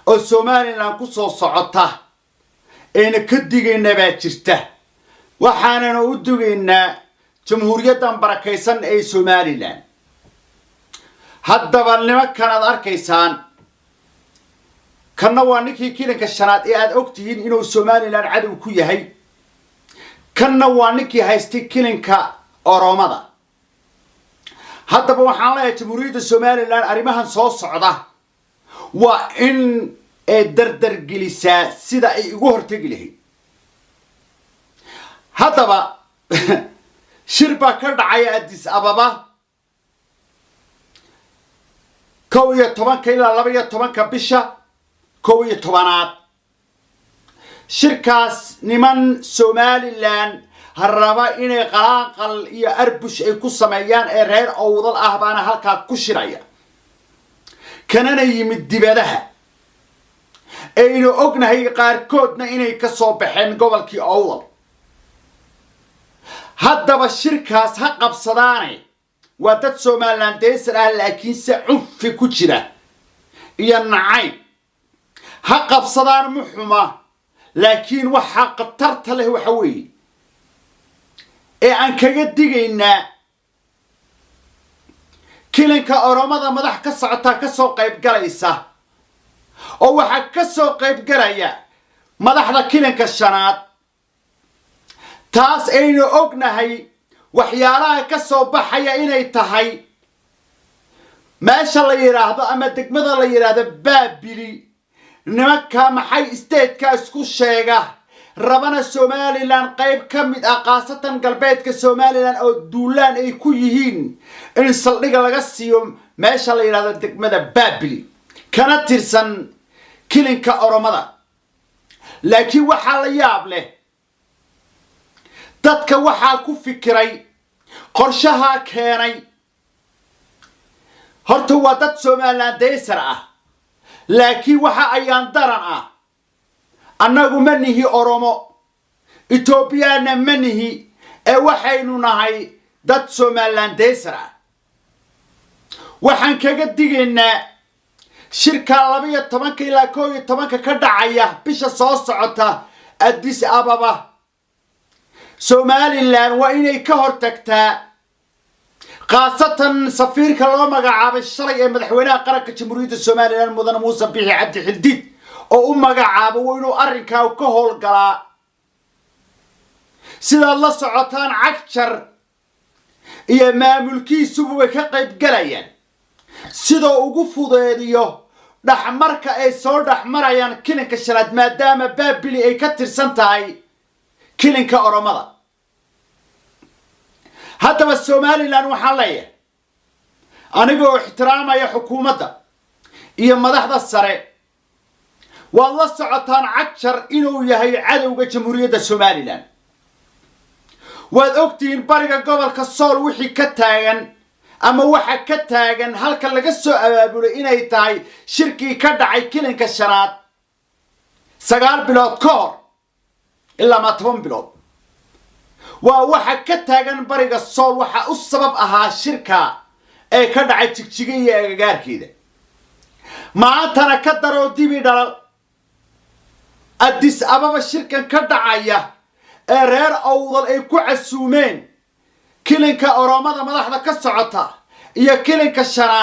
Oo Somaliland ku soo socota ayna ka digaynaa baa jirta. Waxaanana u digaynaa Jamhuuriyaddan barakaysan ee Somaliland. Haddaba nimankan aad arkaysaan, kanna waa ninkii Kilinka Shanaad ee aad og tihiin inuu Somaliland cadow ku yahay. Kanna waa ninkii haystay Kilinka Oromada. Haddaba waxaan leeyahay, Jamhuuriyadda Somaliland arrimahan soo socda waa in ay dardargelisaa sida ay ugu hortegi lahayd. Haddaba shir baa ka dhacaya Addis Ababa 11-ka ilaa 12-ka bisha 11-aad. Shirkaas niman Somaliland raba inay qalaanqal iyo arbush ay ku sameeyaan ee reer Owdal ah baana halkaa ku shiraya, kanana yimid dibadaha, aynu ognahay qaarkoodna inay ka soo baxeen gobolkii Owdal. Haddaba shirkaas ha qabsadaane, waa dad Somalilandeser ah, laakiinse cunfi ku jira iyo nacayb. Ha qabsadaan, ma xuma, laakiin waxaa khatarta leh waxa weeye ee aan kaga digaynaa, Kilinka Oromada madax ka socotaa ka soo qayb galaysa, oo waxaa ka soo qayb galaya madaxda Kilinka Shanaad. Taas aynu ognahay waxyaalaha ka soo baxaya inay tahay meesha la yidhaahdo ama degmada la yidhaahdo Baabili. Nimanka maxay state-ka isku sheega rabana Somaliland qayb ka mid ah, khaasatan galbeedka Somaliland oo duulaan ay ku yihiin, in saldhiga laga siiyo meesha la yidhahdo degmada Baabili, kana tirsan Kilinka Oromada. Laakiin waxaa la yaab leh, dadka waxaa ku fikiray, qorshahaa keenay, horta waa dad Somaliland deysar ah, laakiin waxa ayaan daran ah, annagu ma nihi Oromo, Etoobiyaanna ma nihi, ee waxaynu nahay dad Somaliland deysar ah. Waxaan kaga digaynaa shirka 12-ka ilaa 11-ka ka dhacaya bisha soo socota Addis Ababa. Somaliland waa inay ka hortagtaa, khaasatan safiirka loo magacaabay shalay ee madaxweynaha qaranka Jamhuuriyadda Somaliland, mudane Muuse Bixi Cabdi Xildiid, oo u magacaabo, waa inuu arrinkaa ka howlgalaa. Sidaad la socotaan, Cagjar iyo maamulkiisuba way ka qayb galayaan, sidoo ugu fudeediyo dhexmarka ay soo dhexmarayaan Kilinka Shanaad, maadaama Baabili ay ka tirsan tahay Kilinka Oromada. Haddaba Somaliland waxaan leeyahay, anigoo ixtiraamaya xukuumadda iyo madaxda sare, waad la socotaan Cagjar inuu yahay cadowga Jamhuuriyadda Somaliland. Waad ogtihiin bariga gobolka Sool wixii ka taagan ama waxa ka taagan, halka laga soo abaabulay inay tahay shirkii ka dhacay Kilinka Shanaad 9 bilood ka hor ilaa ma 10 bilood. Waa waxa ka taagan bariga Sool waxa u sabab ahaa shirka ee ka dhacay Jigjiga iyo agagaarkeeda. Maantana ka daroo dibi dhalal, Addis Ababa shirkan ka dhacaya ee reer Owdal ay ku casuumeen Kilinka Oromada madaxda ka socota iyo Kilinka Shanaad.